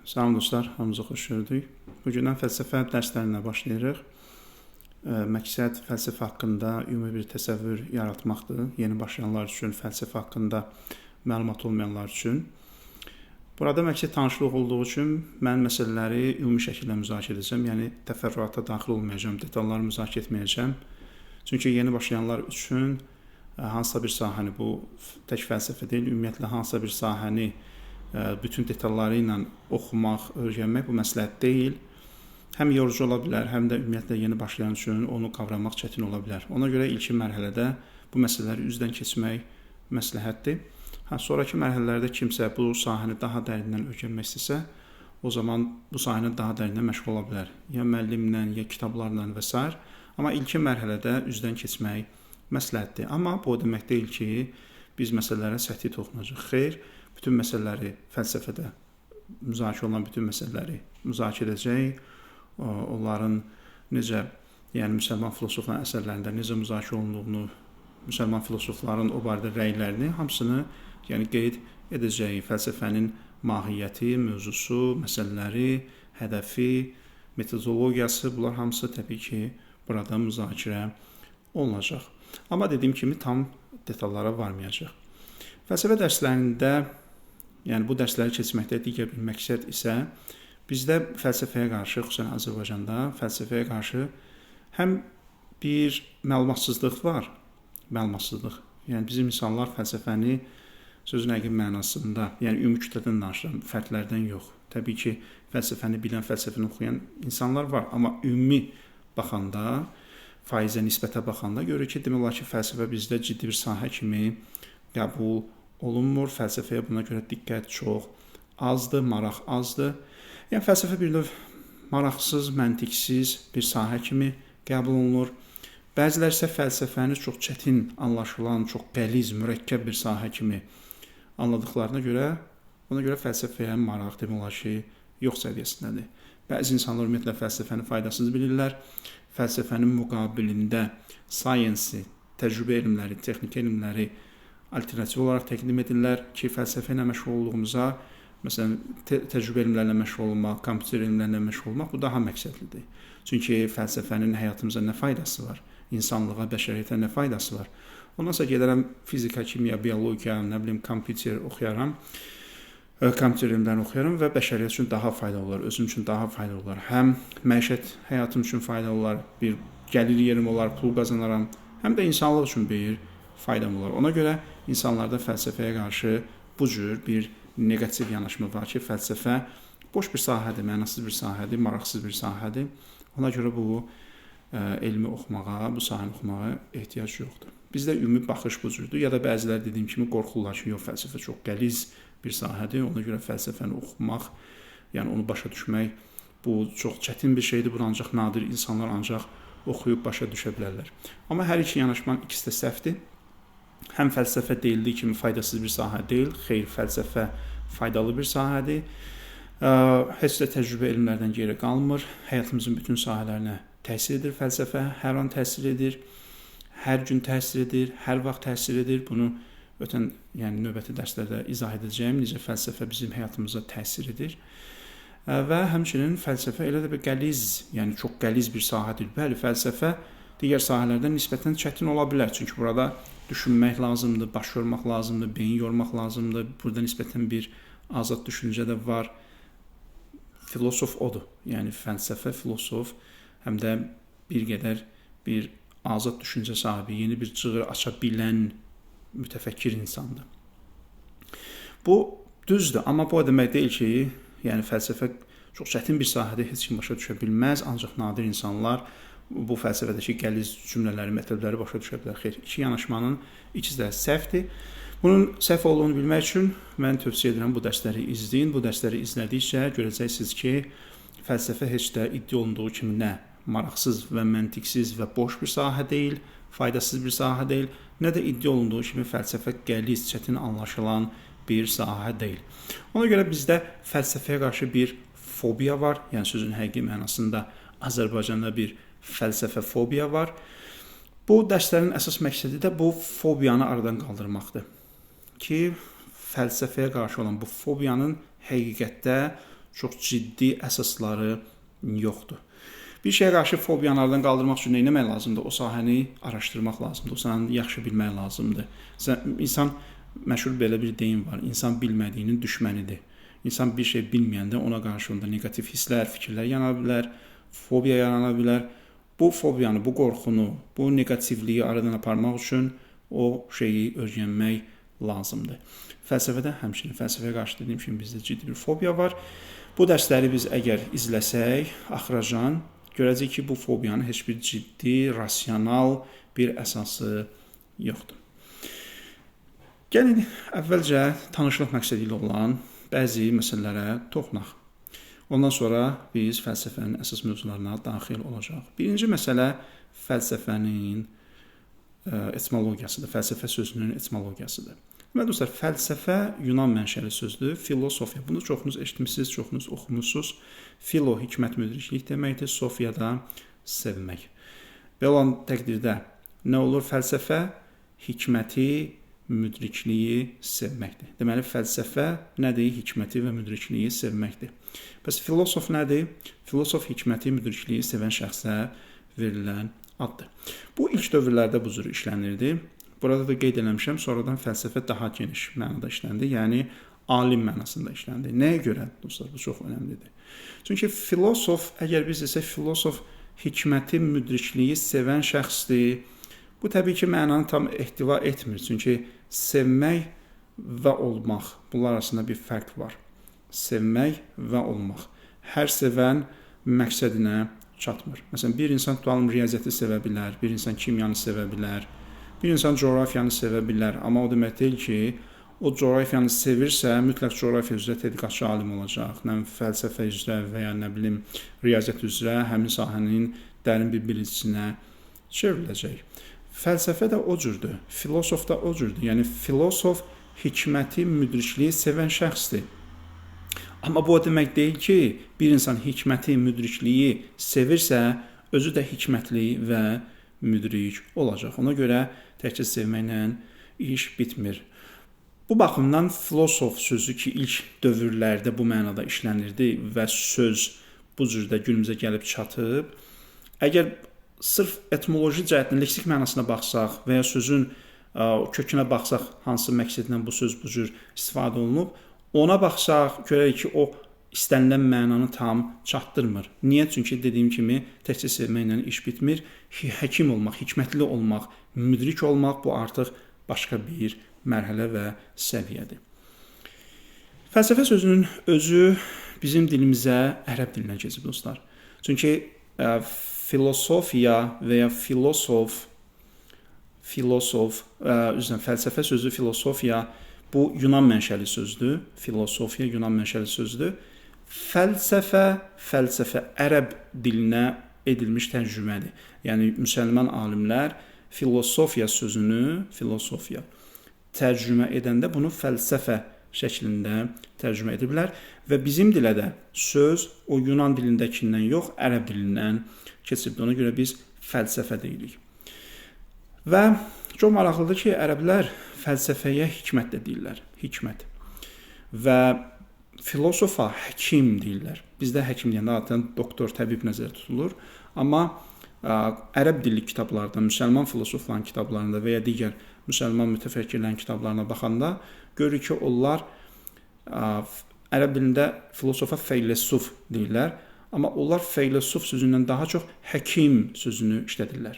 Salam dostlar, hamınızı xoş gördük. Bugündən fəlsəfə dərslərinə başlayırıq. Məqsəd fəlsəfə haqqında ümumi bir təsəvvür yaratmaqdır. Yeni başlayanlar üçün, fəlsəfə haqqında məlumat olmayanlar üçün. Burada məqsəd tanışlıq olduğu üçün mən məsələləri ümumi şəkildə müzakirə edəcəm. Yəni təfərrüata daxil olmayacağam, detalları müzakirə etməyəcəm. Çünki yeni başlayanlar üçün hansısa bir sahəni, bu tək fəlsəfə deyil, ümumiyyətlə hansısa bir sahəni bütün detalları ilə oxumaq, öyrənmək bu məsləhət deyil. Həm yorucu ola bilər, həm də ümumiyyətlə yeni başlayan üçün onu qavramaq çətin ola bilər. Ona görə ilkin mərhələdə bu məsələləri üzdən keçmək məsləhətdir. Sonraki mərhələlərdə kimsə bu sahəni daha dərindən öyrənmək istəsə, o zaman bu sahəni daha dərindən məşğul ola bilər. Ya müəllimlə, ya kitablarla və s. Amma ilkin mərhələdə üzdən keçmək məsləhətdir. Amma bu o demək deyil ki, biz məsələlərə səthi toxunacaq. Xeyr, bütün məsələləri fəlsəfədə müzakirə olunan bütün məsələləri müzakirə edəcək. Onların necə, yəni müsəlman filosofların əsərlərində necə müzakirə olunduğunu, müsəlman filosofların o barədə rəylərini hamısını, yəni qeyd edəcəyik. Fəlsəfənin mahiyyəti, mövzusu, məsələləri, hədəfi, metodologiyası, bunlar hamısı təbii ki, burada müzakirə olunacaq. Amma dediyim kimi tam detallara varmayacaq. Fəlsəfə dərslərində, yəni bu dərsləri keçməkdə digər bir məqsəd isə bizdə fəlsəfəyə qarşı, xüsusən Azərbaycanda fəlsəfəyə qarşı həm bir məlumatsızlıq var, məlumatsızlıq. Yəni bizim insanlar fəlsəfəni sözün həqiqi mənasında, yəni ümumi kütlədən danışıram, fərdlərdən yox. Təbii ki, fəlsəfəni bilən, fəlsəfəni oxuyan insanlar var, amma ümumi baxanda, faizə nisbətə baxanda görürük ki, demək olar ki, fəlsəfə bizdə ciddi bir sahə kimi qəbul olunmur. Fəlsəfəyə buna görə diqqət çox azdır, maraq azdır. Yəni fəlsəfə bir növ maraqsız, məntiqsiz bir sahə kimi qəbul olunur. Bəzilər isə fəlsəfəni çox çətin anlaşılan, çox qəliz, mürəkkəb bir sahə kimi anladıqlarına görə, ona görə fəlsəfəyə maraq demək olar ki, yox səviyyəsindədir. Bəzi insanlar ümumiyyətlə fəlsəfəni faydasız bilirlər. Fəlsəfənin müqabilində science-i, təcrübə elmləri, texniki elmləri alternativ olaraq təqdim edirlər ki, fəlsəfə ilə məşğul olduğumuza, məsələn, təcrübə elmlərlə məşğul olmaq, kompüter elmlərlə məşğul olmaq bu daha məqsədlidir. Çünki fəlsəfənin həyatımıza nə faydası var? İnsanlığa, bəşəriyyətə nə faydası var? Ondan sonra gedərəm fizika, kimya, biologiya, nə bilim, kompüter oxuyaram, kompüter elmlərini oxuyaram və bəşəriyyət üçün daha faydalı olar, özüm üçün daha faydalı olar. Həm məişət həyatım üçün faydalı olar, bir gəlir yerim olar, pul qazanaram, həm də insanlıq üçün bir faydam olar. Ona görə insanlarda fəlsəfəyə qarşı bu cür bir neqativ yanaşma var ki, fəlsəfə boş bir sahədir, mənasız bir sahədir, maraqsız bir sahədir. Ona görə bu elmi oxumağa, bu sahəni oxumağa ehtiyac yoxdur. Bizdə ümumi baxış bu cürdür. Ya da bəziləri dediyim kimi qorxurlar ki, yox, fəlsəfə çox qəliz bir sahədir. Ona görə fəlsəfəni oxumaq, yəni onu başa düşmək bu çox çətin bir şeydir. Bunu ancaq nadir insanlar ancaq oxuyub başa düşə bilərlər. Amma hər iki yanaşmanın ikisi də səhvdir. Həm fəlsəfə deyildiyi kimi faydasız bir sahə deyil, xeyr, fəlsəfə faydalı bir sahədir. Heç də təcrübə elmlərdən geri qalmır. Həyatımızın bütün sahələrinə təsir edir fəlsəfə, hər an təsir edir, hər gün təsir edir, hər vaxt təsir edir. Bunu ötən, yəni növbəti dərslərdə izah edəcəyim, necə fəlsəfə bizim həyatımıza təsir edir. Və həmçinin fəlsəfə elə də bir qəliz, yəni çox qəliz bir sahədir. Bəli, fəlsəfə digər sahələrdən nisbətən çətin ola bilər. Çünki burada düşünmək lazımdır, baş yormaq lazımdır, beyin yormaq lazımdır. Burada nisbətən bir azad düşüncə də var. Filosof odur. Yəni fəlsəfə, filosof həm də bir qədər bir azad düşüncə sahibi, yeni bir cığır aça bilən mütəfəkkir insandır. Bu düzdür, amma bu o demək deyil ki, yəni fəlsəfə çox çətin bir sahədir, heç kim başa düşə bilməz, ancaq nadir insanlar bu fəlsəfədəki qəliz cümlələri, mətləbləri başa düşə bilər. Xeyr, iki yanaşmanın ikisi də səhvdir. Bunun səhv olduğunu bilmək üçün mən tövsiyə edirəm bu dərsləri izləyin. Bu dərsləri izlədikcə görəcəksiniz ki, fəlsəfə heç də iddia olunduğu kimi nə maraqsız və məntiqsiz və boş bir sahə deyil, faydasız bir sahə deyil, nə də iddia olunduğu kimi fəlsəfə qəliz, çətin anlaşılan bir sahə deyil. Ona görə bizdə fəlsəfəyə qarşı bir fobiya var, yəni sözün həqiqi mənasında Azərbaycanda bir fəlsəfə fobiya var. Bu dərslərin əsas məqsədi də bu fobiyanı aradan qaldırmaqdır. Ki, fəlsəfəyə qarşı olan bu fobiyanın həqiqətdə çox ciddi əsasları yoxdur. Bir şeyə qarşı fobiyanı aradan qaldırmaq üçün nə etmək lazımdır? O sahəni araşdırmaq lazımdır, o sahəni yaxşı bilmək lazımdır. İnsan, məşhur belə bir deyim var, insan bilmədiyinin düşmənidir. İnsan bir şey bilməyəndə ona qarşı onda neqativ hisslər, fikirlər yarana bilər, fobiya yarana bilər. Bu fobiyanı, bu qorxunu, bu neqativliyi aradan aparmaq üçün o şeyi öyrənmək lazımdır. Fəlsəfədə həmçinin, fəlsəfəyə qarşı dediyim kimi bizdə ciddi bir fobiya var. Bu dərsləri biz əgər izləsək, axıracan görəcəyik ki, bu fobiyanın heç bir ciddi, rasional bir əsası yoxdur. Gəlin, əvvəlcə tanışlıq məqsədi ilə olan bəzi məsələlərə toxunaq. Ondan sonra biz fəlsəfənin əsas mövzularına daxil olacaq. Birinci məsələ fəlsəfənin etimologiyasıdır, fəlsəfə sözünün etimologiyasıdır. Deməli, dostlar, fəlsəfə Yunan mənşəli sözdür, filosofiya. Bunu çoxunuz eşitmişsiniz, çoxunuz oxumuşsunuz. Filo hikmət, müdriklik deməkdir, sofiya da sevmək. Belə olan təqdirdə nə olur? Fəlsəfə hikməti, müdrikliyi sevməkdir. Deməli, fəlsəfə nədir? Hikməti və müdrikliyi sevməkdir. Bəs filosof nədir? Filosof hikməti, müdrikliyi sevən şəxsə verilən addır. Bu ilk dövrlərdə bu cür işlənirdi. Burada da qeyd eləmişəm, sonradan fəlsəfə daha geniş mənada işləndi, yəni alim mənasında işləndi. Nəyə görə, dostlar, bu çox önəmlidir. Çünki filosof, əgər biz desək, filosof hikməti, müdrikliyi sevən şəxsdir, bu təbii ki, mənanı tam ehtiva etmir. Çünki sevmək və olmaq, bunlar arasında bir fərq var. Sevmək və olmaq. Hər sevən məqsədinə çatmır. Məsələn, bir insan tutalım riyaziyyatı sevə bilər, bir insan kimyanı sevə bilər, bir insan coğrafiyanı sevə bilər, amma o demək deyil ki, o coğrafiyanı sevirsə, mütləq coğrafiya üzrə tədqiqatçı alim olacaq, nə fəlsəfə üzrə və ya nə bilim riyaziyyat üzrə həmin sahənin dərin bir bilgisinə çevriləcək. Fəlsəfə də o cürdür, filosof da o cürdür. Yəni, filosof hikməti, müdrikliyi sevən şəxsdir. Amma bu o demək deyil ki, bir insan hikməti, müdrikliyi sevirsə, özü də hikmətli və müdrik olacaq. Ona görə təkcə sevməklə iş bitmir. Bu baxımdan filosof sözü ki, ilk dövrlərdə bu mənada işlənirdi və söz bu cürdə günümüzə gəlib çatıb, əgər sırf etimoloji cəhətdən leksik mənasına baxsaq və ya sözün kökünə baxsaq, hansı məqsədlə bu söz bu cür istifadə olunub, ona baxsaq, görərik ki, o istənilən mənanı tam çatdırmır. Niyə? Çünki dediyim kimi, təkcə sevməklə iş bitmir. Həkim olmaq, hikmətli olmaq, müdrik olmaq bu artıq başqa bir mərhələ və səviyyədir. Fəlsəfə sözünün özü bizim dilimizə ərəb dilindən keçib, dostlar. Çünki filosofiya və ya filosof, fəlsəfə sözü filosofiya bu Yunan mənşəli sözdür. Filosofiya Yunan mənşəli sözdür. Fəlsəfə ərəb dilinə edilmiş tərcümədir. Yəni, müsəlman alimlər filosofiya sözünü, filosofiya tərcümə edəndə bunu fəlsəfə şəklində tərcümə ediblər və bizim dilə də söz o Yunan dilindəkindən yox, ərəb dilindən keçibdir. Ona görə biz fəlsəfə deyirik. Və çox maraqlıdır ki, ərəblər fəlsəfəyə hikmət də deyirlər. Hikmət. Və filosofa həkim deyirlər. Bizdə həkim deyəndə adətən doktor, təbib nəzərdə tutulur. Amma ərəb dilli kitablarda, müsəlman filosofların kitablarında və ya digər müsəlman mütəfəkkirlərin kitablarına baxanda görürük ki, onlar ərəb dilində filosofa feylesuf deyirlər. Amma onlar feylesuf sözündən daha çox həkim sözünü işlədirlər.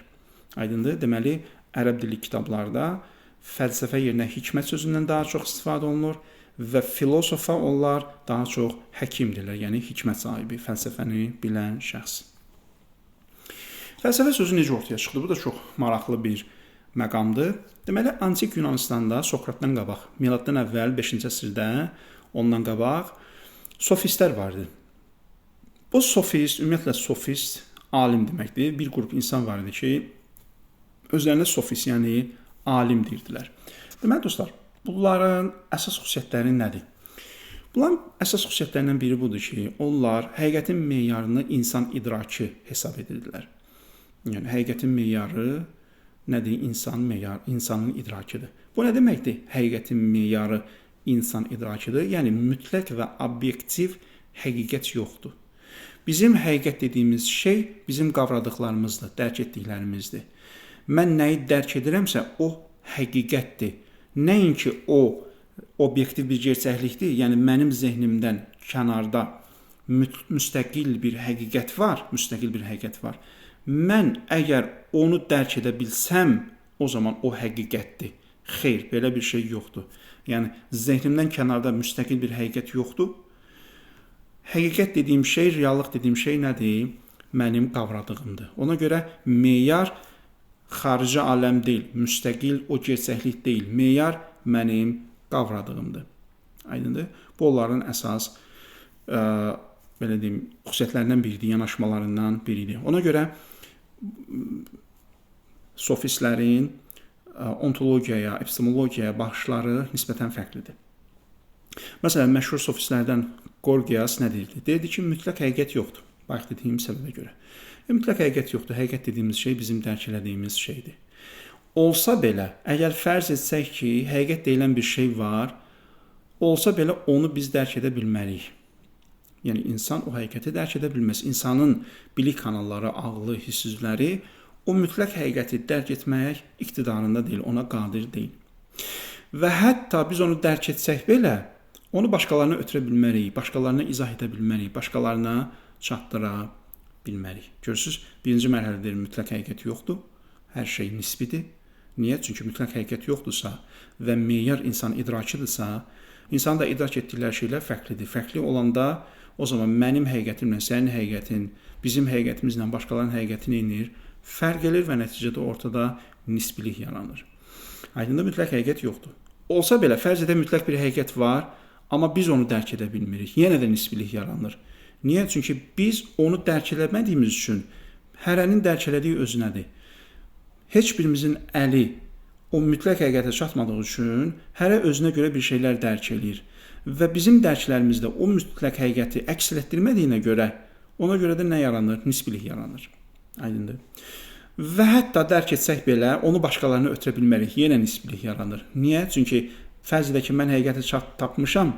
Aydındır? Deməli, ərəb dilli kitablarda fəlsəfə yerinə hikmət sözündən daha çox istifadə olunur və filosofa onlar daha çox həkimdirlər, yəni hikmət sahibi, fəlsəfəni bilən şəxs. Fəlsəfə sözü necə ortaya çıxdı? Bu da çox maraqlı bir məqamdır. Deməli, Antik Yunanistanda Sokratdan qabaq, miladdan əvvəl 5-ci əsrdə ondan qabaq sofistlər vardı. Bu sofist, ümumiyyətlə sofist alim deməkdir. Bir qrup insan var idi ki, özlərinə sofist, yəni alim deyirdilər. Deməli, dostlar, bunların əsas xüsusiyyətləri nədir? Bunların əsas xüsusiyyətlərindən biri budur ki, onlar həqiqətin meyarını insan idrakı hesab edirdilər. Yəni, həqiqətin meyarı nədir? İnsan meyarı, insanın idrakıdır. Bu nə deməkdir? Həqiqətin meyarı insan idrakıdır. Yəni, mütləq və obyektiv Həqiqət yoxdur. Bizim həqiqət dediyimiz şey bizim qavradıqlarımızdır, dərk etdiklərimizdir. Mən nəyi dərk edirəmsə, o həqiqətdir. Nəinki o obyektiv bir gerçəklikdir, yəni mənim zehnimdən kənarda müstəqil bir həqiqət var, müstəqil bir həqiqət var. Mən əgər onu dərk edə bilsəm, o zaman o həqiqətdir. Xeyr, belə bir şey yoxdur. Yəni zehnimdən kənarda müstəqil bir həqiqət yoxdur. Həqiqət dediyim şey, reallıq dediyim şey nədir? Mənim qavradığımdır. Ona görə meyar xarici aləm deyil, müstəqil o gerçəklik deyil. Meyar mənim qavradığımdır. Aydındır? Bu onların əsas belə deyim, xüsusiyyətlərindən biridir, yanaşmalarından biridir. Ona görə sofistlərin ontologiyaya, epistemologiyaya baxışları nisbətən fərqlidir. Məsələn, məşhur sofistlərdən Gorgias nə deyirdi? Deyirdi ki, mütləq həqiqət yoxdur. Bayaq dediyim səbəbə görə. Mütləq həqiqət yoxdur. Həqiqət dediyimiz şey bizim dərk elədiyimiz şeydir. Olsa belə, əgər fərz etsək ki, həqiqət deyilən bir şey var, olsa belə onu biz dərk edə bilməliyik. Yəni, insan o həqiqəti dərk edə bilməz. İnsanın bilik kanalları, ağlı, hissizləri o mütləq həqiqəti dərk etmək iqtidarında deyil, ona qadir deyil. Və hətta biz onu dərk etsək belə, onu başqalarına ötürə bilməliyik, başqalarına izah edə bilməliyik, başqalarına çatdıra bilməliyik. Görürsünüz, birinci mərhələdə mütləq həqiqət yoxdur, hər şey nisbidir. Niyə? Çünki mütləq həqiqət yoxdursa və meyar insan idrakıdırsa, insan da idrak etdikləri şeylər fərqlidir. Fərqli olanda o zaman mənim həqiqətimlə sənin həqiqətin, bizim həqiqətimizlə başqalarının həqiqəti neynir? Fərq edir və nəticədə ortada nisbilik yaranır. Aydındır, mütləq həqiqət yoxdur. Olsa belə, fərz edək mütləq bir həqiqət var, amma biz onu dərk edə bilmirik. Yenə də nisbilik yaranır. Niyə? Çünki biz onu dərk eləmədiyimiz üçün hərənin dərk elədiyi özünədir. Heç birimizin əli o mütləq həqiqətə çatmadığı üçün hərə özünə görə bir şeylər dərk eləyir. Və bizim dərklərimizdə o mütləq həqiqəti əks etdirmədiyinə görə, ona görə də nə yaranır? Nisbilik yaranır. Aydındır. Və hətta dərk etsək belə, onu başqalarına ötürə bilmərik. Yenə nisbilik yaranır. Niyə? Çünki fərz edək ki, mən həqiqəti tapmışam,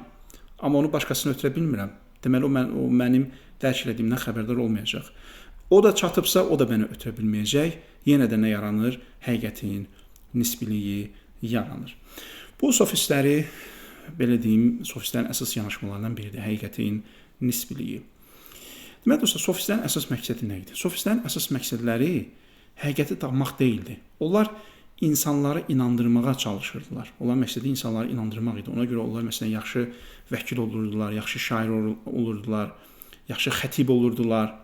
amma onu başqasına ötürə bilmirəm. Deməli, o mənim dərk elədiyimdən xəbərdar olmayacaq. O da çatıbsa, o da məni ötürə bilməyəcək. Yenə də nə yaranır? Həqiqətin nisbiliyi yaranır. Bu sofistləri, belə deyim, sofistlərin əsas yanaşmalarından biridir. Həqiqətin nisbiliyi. Deməli, dostlar, sofistlərin əsas məqsədi nə idi? Sofistlərin əsas məqsədləri həqiqəti tapmaq deyildi. Onlar insanları inandırmağa çalışırdılar. Onların məqsədi insanları inandırmaq idi. Ona görə onlar məsələn yaxşı vəkil olurdular, yaxşı şair olurdular, yaxşı xətib olurdular.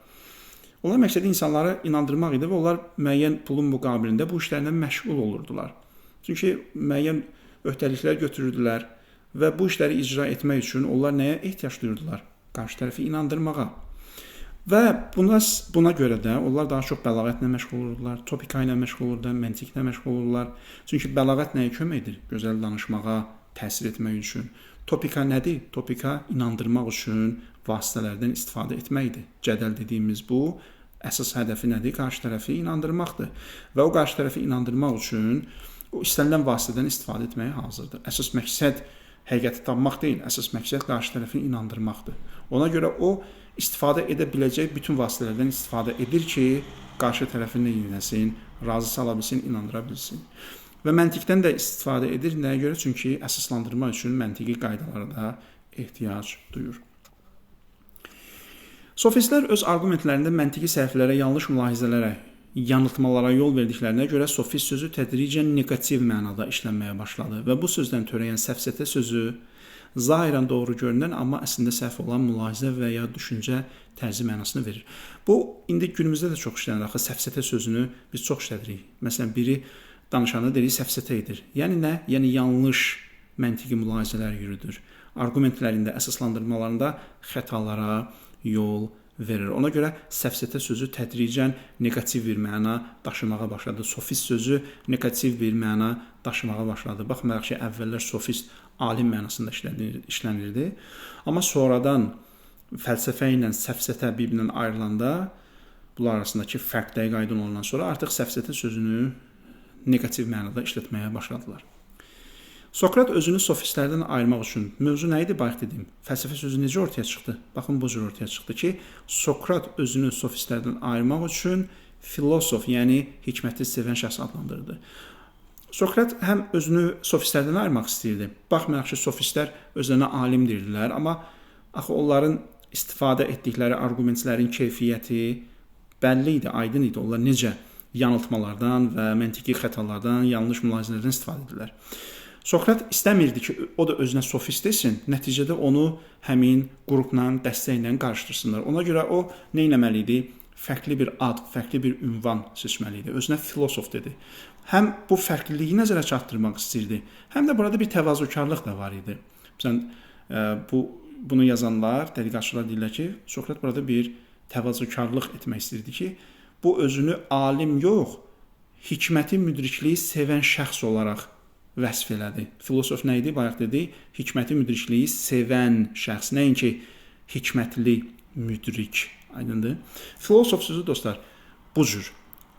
Onların məqsədi insanları inandırmaq idi və onlar müəyyən pulun müqabilində bu işlərlə məşğul olurdular. Çünki müəyyən öhdəliklər götürürdülər və bu işləri icra etmək üçün onlar nəyə ehtiyac duyurdular? Qarşı tərəfi inandırmağa. Və buna görə də onlar daha çox bəlağətlə məşğul olurdular, topika ilə məşğul olurdular, məntiqlə məşğul olurdular. Çünki bəlağət nəyə kömək edir? Gözəl danışmağa, təsir etmək üçün. Topika nədir? Topika inandırmaq üçün vasitələrdən istifadə etməkdir. Cədəl dediyimiz bu, əsas hədəfi nədir? Qarşı tərəfi inandırmaqdır. Və o qarşı tərəfi inandırmaq üçün o istənilən vasitədən istifadə etməyə hazırdır. Əsas məqsəd həqiqəti tapmaq deyil, əsas məqsəd qarşı tərəfi inandırmaqdır. Ona görə o istifadə edə biləcək bütün vasitələrdən istifadə edir ki, qarşı tərəfi nə etsin, razı sala bilsin, inandıra bilsin. Və məntiqdən də istifadə edir. Nəyə görə? Çünki əsaslandırma üçün məntiqi qaydalara da ehtiyac duyur. Sofistlər öz arqumentlərində məntiqi səhvlərə, yanlış mülahizələrə, yanıltmalara yol verdiklərinə görə sofist sözü tədricən neqativ mənada işlənməyə başladı və bu sözdən törəyən səfsətə sözü zahirən doğru görünən, amma əslində səhv olan mülahizə və ya düşüncə tərzi mənasını verir. Bu, indi günümüzdə də çox işlənir. Axı, səfsətə sözünü biz çox işlədirik. Məsələn, biri danışanda deyirik, səfsətə edir. Yəni nə? Yəni yanlış məntiqi mülahizələr yürüdür. Arqumentlərində, əsaslandırmalarında xətalara yol verir. Ona görə səfsətə sözü tədricən neqativ bir məna daşımağa başladı. Sofist sözü neqativ bir məna daşımağa başladı. Baxmayaraq ki, əvvəllər sofist alim mənasında işlənirdi. Amma sonradan fəlsəfə ilə səfsətə bir-birindən ayrılanda, bunlar arasındakı fərq dəqiq aydın olandan sonra artıq səfsətə sözünü neqativ mənada işlətməyə başladılar. Sokrat özünü sofistlərdən ayırmaq üçün mövzu nə idi bayaq dediyim? Fəlsəfə sözü necə ortaya çıxdı? Baxın bu cür ortaya çıxdı ki, Sokrat özünü sofistlərdən ayırmaq üçün filosof, yəni hikməti sevən şəxs adlandırdı. Sokrat həm özünü sofistlərdən ayırmaq istəyirdi. Baxmayaraq ki, sofistlər özlərinə alim deyirdilər, amma axı onların istifadə etdikləri arqumentlərin keyfiyyəti bəlli idi, aydın idi. Onlar necə yanıltmalardan və məntiqi xətalardan, yanlış mülahizələrdən istifadə edirlər. Sokrat istəmirdi ki, o da özünə sofist desin, nəticədə onu həmin qrupla, dəstə ilə qarışdırsınlar. Ona görə o nə etməli idi? Fərqli bir ad, fərqli bir ünvan seçməli idi. Özünə filosof dedi. Həm bu fərqliliyi nəzərə çatdırmaq istəyirdi, həm də burada bir təvazökarlıq da var idi. Məsələn, bunu yazanlar, tədqiqatçılar deyirlər ki, Sokrat burada bir təvazökarlıq etmək istəyirdi ki, bu özünü alim yox, hikməti, müdrikliyi sevən şəxs olaraq vəsf elədi. Filosof nə idi? Bayaq dedik, hikməti, müdrikliyi sevən şəxs, nəinki hikmətli müdrik. Aydındır? Filosof sözü dostlar bu cür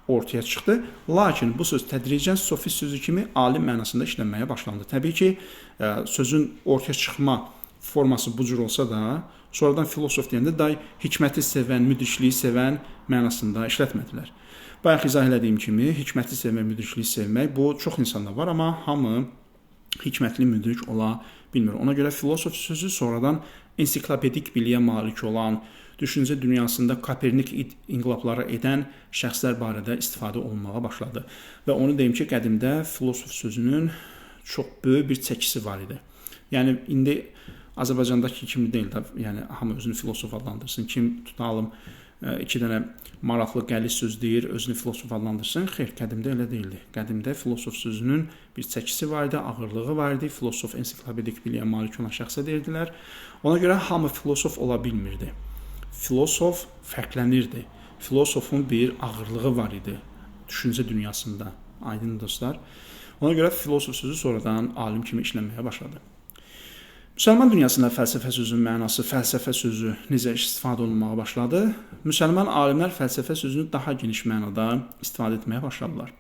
ortaya çıxdı. Lakin bu söz tədricən sofist sözü kimi alim mənasında işlənməyə başlandı. Təbii ki, sözün ortaya çıxma forması bu cür olsa da, sonradan filosof deyəndə day hikməti sevən, müdrikliyi sevən mənasında işlətmədilər. Bayaq izah elədiyim kimi, hikməti sevmək, müdrikliyi sevmək bu çox insanda var, amma hamı hikmətli müdrik ola bilmir. Ona görə filosof sözü sonradan ensiklopedik biliyə malik olan, düşüncə dünyasında Kopernik inqilabları edən şəxslər barədə istifadə olunmağa başladı. Və onu deyim ki, qədimdə filosof sözünün çox böyük bir çəkisi var idi. Yəni indi Azərbaycandakı kimi deyil də, yəni hamı özünü filosof adlandırsın. Kim tutalım iki dənə maraqlı qəliz söz deyir, özünü filosof adlandırsın. Xeyr, qədimdə elə deyildi. Qədimdə filosof sözünün bir çəkisi var idi, ağırlığı var idi. Filosof ensiklopedik biliyə malik olan şəxsə deyirdilər. Ona görə hamı filosof ola bilmirdi. Filosof fərqlənirdi. Filosofun bir ağırlığı var idi düşüncə dünyasında. Aydın dostlar. Ona görə filosof sözü sonradan alim kimi işlənməyə başladı. Müsəlman dünyasında fəlsəfə sözünün mənası, fəlsəfə sözü necə istifadə olunmağa başladı? Müsəlman alimlər fəlsəfə sözünü daha geniş mənada istifadə etməyə başladılar.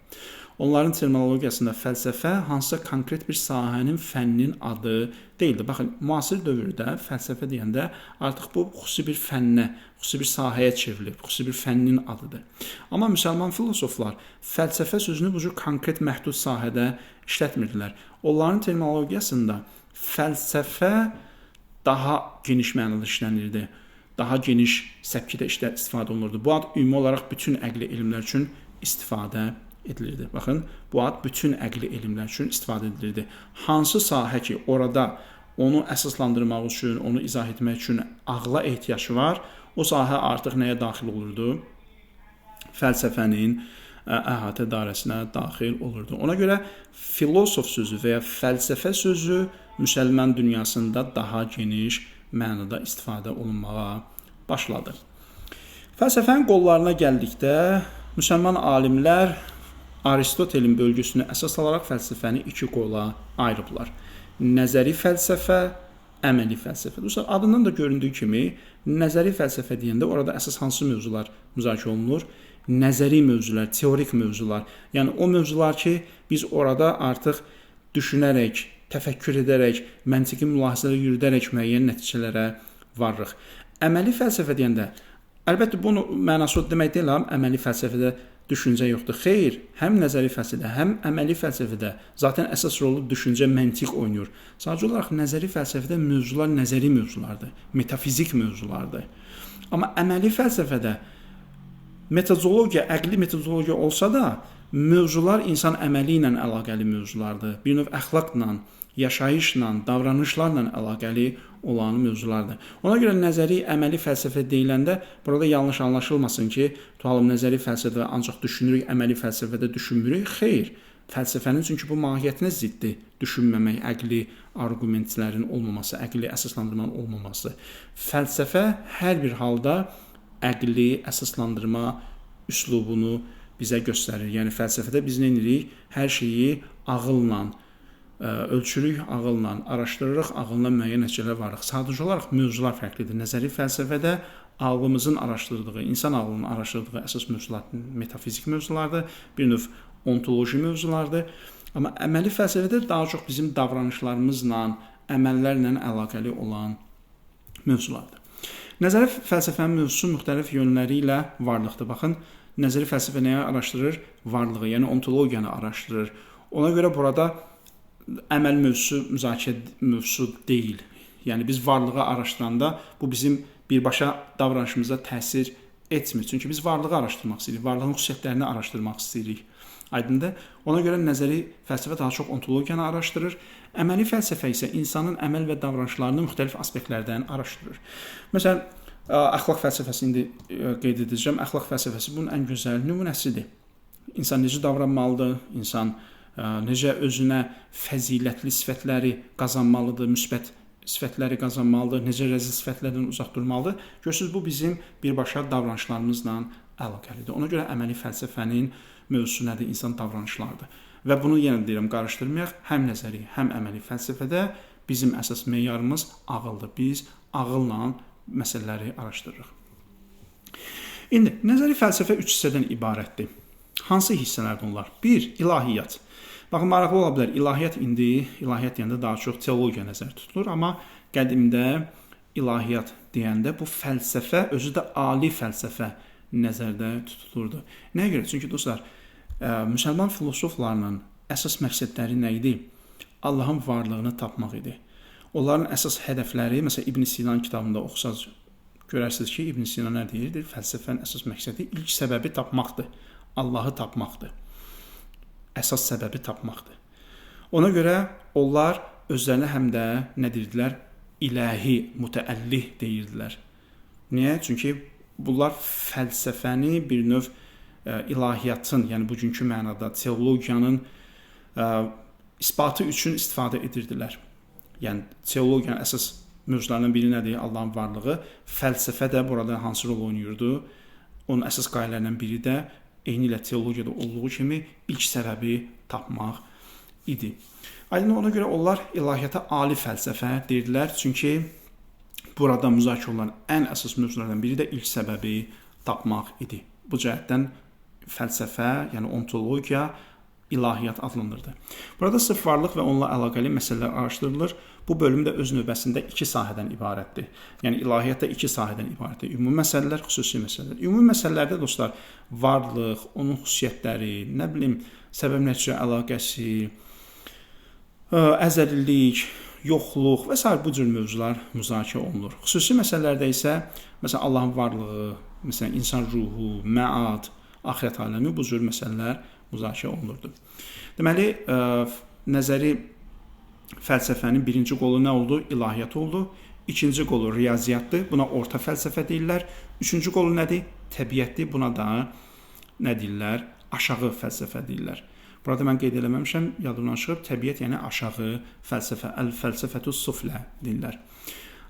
Onların terminologiyasında fəlsəfə hansısa konkret bir sahənin, fənnin adı deyildi. Baxın, müasir dövrdə fəlsəfə deyəndə artıq bu xüsusi bir fənnə, xüsusi bir sahəyə çevrilib, xüsusi bir fənnin adıdır. Amma müsəlman filosoflar fəlsəfə sözünü bu cür konkret məhdud sahədə işlətmirdilər. Onların terminologiyasında fəlsəfə daha geniş mənada işlənirdi, daha geniş səpkidə istifadə olunurdu. Bu ad ümumi olaraq bütün əqli elmlər üçün istifadə edilirdi. Baxın, bu ad bütün əqli elmlər üçün istifadə edilirdi. Hansı sahə ki, orada onu əsaslandırmaq üçün, onu izah etmək üçün ağla ehtiyac var, o sahə artıq nəyə daxil olurdu? Fəlsəfənin əhatə dairəsinə daxil olurdu. Ona görə filosof sözü və ya fəlsəfə sözü müsəlman dünyasında daha geniş mənada istifadə olunmağa başladı. Fəlsəfənin qollarına gəldikdə müsəlman alimlər Aristotelin bölgüsünü əsas alaraq fəlsəfəni iki qola ayırıblar. Nəzəri fəlsəfə, əməli fəlsəfə. Dostlar, adından da göründüyü kimi nəzəri fəlsəfə deyəndə orada əsas hansı mövzular müzakirə olunur? Nəzəri mövzular, teorik mövzular. Yəni o mövzular ki, biz orada artıq düşünərək, təfəkkür edərək, məntiqi mülahizələr yürüdərək müəyyən nəticələrə varırıq. Əməli fəlsəfə deyəndə, əlbəttə bunu mənası o demək deyil, əməli fəlsəfədə düşüncə yoxdur. Xeyr, həm nəzəri fəlsəfədə, həm əməli fəlsəfədə zaten əsas rolu düşüncə, məntiq oynayır. Sadəcə olaraq nəzəri fəlsəfədə mövzular nəzəri mövzulardır, metafizik mövzulardır. Amma əməli fəlsəfədə metodologiya, əqli metodologiya olsa da, mövzular insan əməli ilə əlaqəli mövzulardır. Bir növ əxlaqla, yaşayışla, davranışlarla əlaqəli olan mövzulardır. Ona görə nəzəri, əməli fəlsəfə deyiləndə burada yanlış anlaşılmasın ki, tutalım nəzəri fəlsəfədə ancaq düşünürük, əməli fəlsəfədə düşünmürük. Xeyr, fəlsəfənin çünki bu mahiyyətinə ziddir. Düşünməmək, əqli arqumentlərin olmaması, əqli əsaslandırmanın olmaması. Fəlsəfə hər bir halda əqli əsaslandırma üslubunu bizə göstərir. Yəni fəlsəfədə biz nə edirik? Hər şeyi ağılla ölçürük, ağılla araşdırırıq, ağılla müəyyən nəticələr varıq. Sadəcə olaraq mövzular fərqlidir. Nəzəri fəlsəfədə ağlımızın araşdırdığı, insan ağlının araşdırdığı əsas mövzular metafizik mövzulardır, bir növ ontoloji mövzulardır. Amma əməli fəlsəfədə daha çox bizim davranışlarımızla, əməllərlə əlaqəli olan mövzulardır. Nəzəri fəlsəfənin mövzusu müxtəlif yönləri ilə varlıqdır. Baxın, nəzəri fəlsəfə nəyi araşdırır? Varlığı, yəni ontologiyanı araşdırır. Ona görə burada əməl mövzusu müzakirə mövzusu deyil. Yəni biz varlığı araşdıranda bu bizim birbaşa davranışımıza təsir etmir. Çünki biz varlığı araşdırmaq istəyirik, varlığın xüsusiyyətlərini araşdırmaq istəyirik. Aydındır? Ona görə nəzəri fəlsəfə daha çox ontologiyanı araşdırır. Əməli fəlsəfə isə insanın əməl və davranışlarını müxtəlif aspektlərdən araşdırır. Məsələn, əxlaq fəlsəfəsini indi qeyd edəcəm. Əxlaq fəlsəfəsi bunun ən gözəl nümunəsidir. İnsan necə davranmalıdır, insan necə özünə fəzilətli sifətləri qazanmalıdır, müsbət sifətləri qazanmalıdır, necə rəzil sifətlərdən uzaq durmalıdır. Görürsünüz, bu bizim birbaşa davranışlarımızla əlaqəlidir. Ona görə əməli fəlsəfənin mövzusu nədir? İnsan davranışlarıdır. Və bunu yenə deyirəm, qarışdırmayaq. Həm nəzəri, həm əməli fəlsəfədə bizim əsas meyarımız ağıldır. Biz ağılla məsələləri araşdırırıq. İndi, nəzəri fəlsəfə üç hissədən ibarətdir. Hansı hissələrdir onlar? 1. İlahiyyat. Baxın, maraqlı ola bilər. İlahiyyat indi, ilahiyyat deyəndə daha çox teologiya nəzər tutulur, amma qədimdə ilahiyyat deyəndə bu fəlsəfə, özü də ali fəlsəfə nəzərdə tutulurdu. Nəyə görə? Çünki dostlar, müsəlman filosoflarının əsas məqsədləri nə idi? Allahın varlığını tapmaq idi. Onların əsas hədəfləri, məsələn, İbn Sinanın kitabında oxusaz görərsiniz ki, İbn Sina nə deyirdi? Fəlsəfənin əsas məqsədi ilk səbəbi tapmaqdır. Allahı tapmaqdır. Əsas səbəbi tapmaqdır. Ona görə onlar özlərinə həm də nə deyirdilər? İlahi, mütəəllih deyirdilər. Niyə? Çünki bunlar fəlsəfəni bir növ ilahiyyatın, yəni bugünkü mənada teologiyanın isbatı üçün istifadə edirdilər. Yəni teologiyanın əsas mövzularından biri nədir? Allahın varlığı. Fəlsəfə də burada hansı rol oynayırdı? Onun əsas qayələrindən biri də eyni ilə teologiyada olduğu kimi ilk səbəbi tapmaq idi. Aydın, ona görə onlar ilahiyyata ali fəlsəfə deyirdilər. Çünki burada müzakirə olunan ən əsas mövzulardan biri də ilk səbəbi tapmaq idi. Bu cəhətdən fəlsəfə, yəni ontologiya ilahiyyat adlanırdı. Burada sırf varlıq və onunla əlaqəli məsələlər araşdırılır. Bu bölüm də öz növbəsində iki sahədən ibarətdir. Yəni ilahiyyat da iki sahədən ibarətdir. Ümumi məsələlər, xüsusi məsələlər. Ümumi məsələlərdə dostlar, varlıq, onun xüsusiyyətləri, nə bilim, səbəb-nəticə əlaqəsi, əzəlilik, yoxluq və sair bu cür mövzular müzakirə olunur. Xüsusi məsələlərdə isə məsələn Allahın varlığı, məsələn insan ruhu, məad, axirət aləmi bu cür məsələlər müzakirə olunurdu. Deməli, nəzəri fəlsəfənin birinci qolu nə oldu? İlahiyyat oldu. İkinci qolu riyaziyyatdır. Buna orta fəlsəfə deyirlər. Üçüncü qolu nədir? Təbiətdir. Buna da nə deyirlər? Aşağı fəlsəfə deyirlər. Burada mən qeyd eləməmişəm, yadımdan çıxıb. Təbiət yəni aşağı fəlsəfə, əl-fəlsəfətü suflə deyirlər.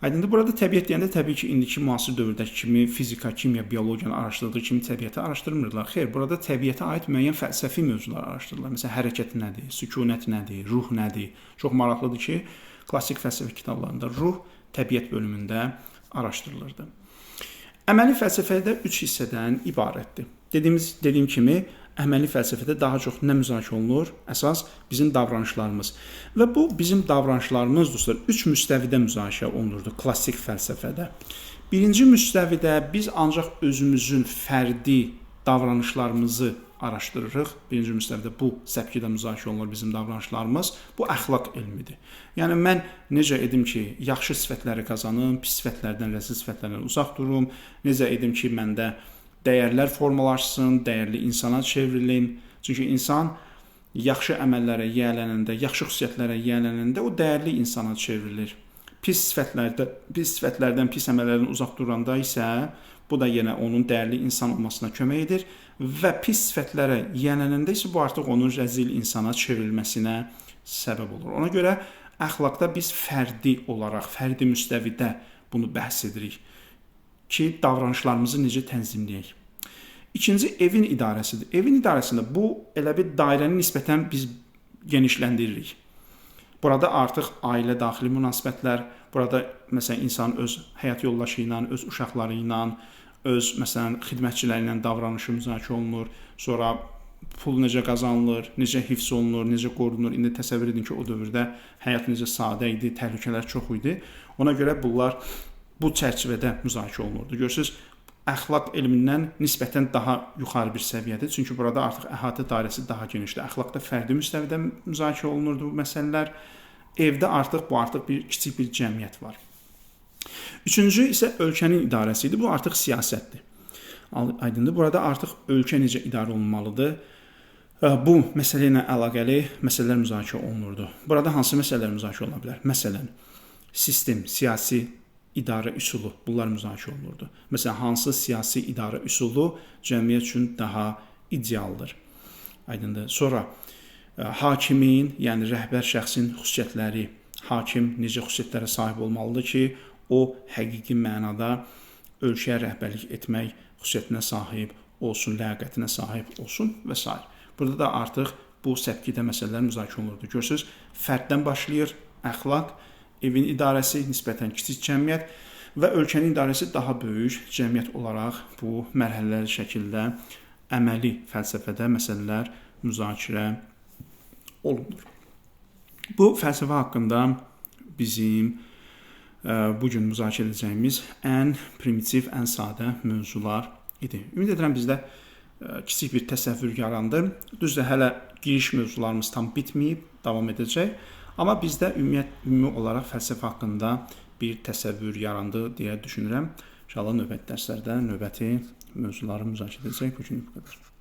Aydındır, burada təbiət deyəndə təbii ki, indiki müasir dövrdəki kimi fizika, kimya, biologiyanı araşdırdığı kimi təbiəti araşdırmırdılar. Xeyr, burada təbiətə aid müəyyən fəlsəfi mövzular araşdırırlar. Məsələn, hərəkət nədir, sükunət nədir, ruh nədir? Çox maraqlıdır ki, klassik fəlsəfə kitablarında ruh təbiət bölümündə araşdırılırdı. Əməli fəlsəfədə üç hissədən ibarətdir. Dediyim kimi, əməli fəlsəfədə daha çox nə müzakirə olunur? Əsas bizim davranışlarımız. Və bu bizim davranışlarımız dostlar üç müstəvidə müzakirə olunurdu klassik fəlsəfədə. Birinci müstəvidə biz ancaq özümüzün fərdi davranışlarımızı araşdırırıq. Birinci müstəvidə bu səpkidə müzakirə olunur bizim davranışlarımız. Bu əxlaq elmidir. Yəni mən necə edim ki, yaxşı sifətləri qazanım, pis sifətlərdən, rəzil sifətlərdən uzaq durum, necə edim ki, məndə dəyərlər formalaşsın, dəyərli insana çevrilim. Çünki insan yaxşı əməllərə yiyələnəndə, yaxşı xüsusiyyətlərə yiyələnəndə o dəyərli insana çevrilir. Pis sifətlərdən, pis əməllərdən uzaq duranda isə bu da yenə onun dəyərli insan olmasına kömək edir və pis sifətlərə yiyələnəndə isə bu artıq onun rəzil insana çevrilməsinə səbəb olur. Ona görə əxlaqda biz fərdi olaraq, fərdi müstəvidə bunu bəhs edirik ki, davranışlarımızı necə tənzimləyək. İkinci, evin idarəsidir. Evin idarəsində bu elə bir dairəni nisbətən biz genişləndiririk. Burada artıq ailə daxili münasibətlər, burada məsələn insan öz həyat yoldaşı ilə, öz uşaqları ilə, öz məsələn xidmətçiləri ilə davranışı müzakirə olunur. Sonra Pul necə qazanılır, necə hifz olunur, necə qorunur. İndi təsəvvür edin ki, o dövrdə həyat necə sadə idi, təhlükələr çox idi. Ona görə bunlar bu çərçivədə müzakirə olunurdu. Görürsüz, əxlaq elmindən nisbətən daha yuxarı bir səviyyədir. Çünki burada artıq əhatə dairəsi daha genişdir. Əxlaqda fərdi müstəvidə müzakirə olunurdu bu məsələlər. Evdə artıq bu artıq bir kiçik bir cəmiyyət var. Üçüncü isə ölkənin idarəsi idi. Bu artıq siyasətdir. Aydındır. Burada artıq ölkə necə idarə olunmalıdır? Bu məsələ ilə əlaqəli məsələlər müzakirə olunurdu. Burada hansı məsələlər müzakirə oluna bilər? Məsələn, sistem, siyasi idarə üsulu, bunlar müzakirə olunurdu. Məsələn, hansı siyasi idarə üsulu cəmiyyət üçün daha idealdır? Aydındır. Sonra hakimin, yəni rəhbər şəxsin xüsusiyyətləri, hakim necə xüsusiyyətlərə sahib olmalıdır ki, o həqiqi mənada ölkəyə rəhbərlik etmək xüsusiyyətinə sahib olsun, ləyaqətinə sahib olsun və s. Burada da artıq bu səpkidə məsələlər müzakirə olunurdu. Görürsüz, fərddən başlayır əxlaq, evin idarəsi, nisbətən kiçik cəmiyyət və ölkənin idarəsi daha böyük cəmiyyət olaraq bu mərhələli şəkildə əməli fəlsəfədə məsələlər müzakirə olunur. Bu fəlsəfə haqqında bizim bu gün müzakirə edəcəyimiz ən primitiv, ən sadə mövzular idi. Ümid edirəm bizdə kiçik bir təsəvvür yarandı. Düzdür, hələ giriş mövzularımız tam bitməyib, davam edəcək. Amma bizdə ümumi olaraq fəlsəfə haqqında bir təsəvvür yarandı deyə düşünürəm. İnşallah növbəti dərslərdə növbəti mövzuları müzakirə edəcək. Bu gün bu qədər.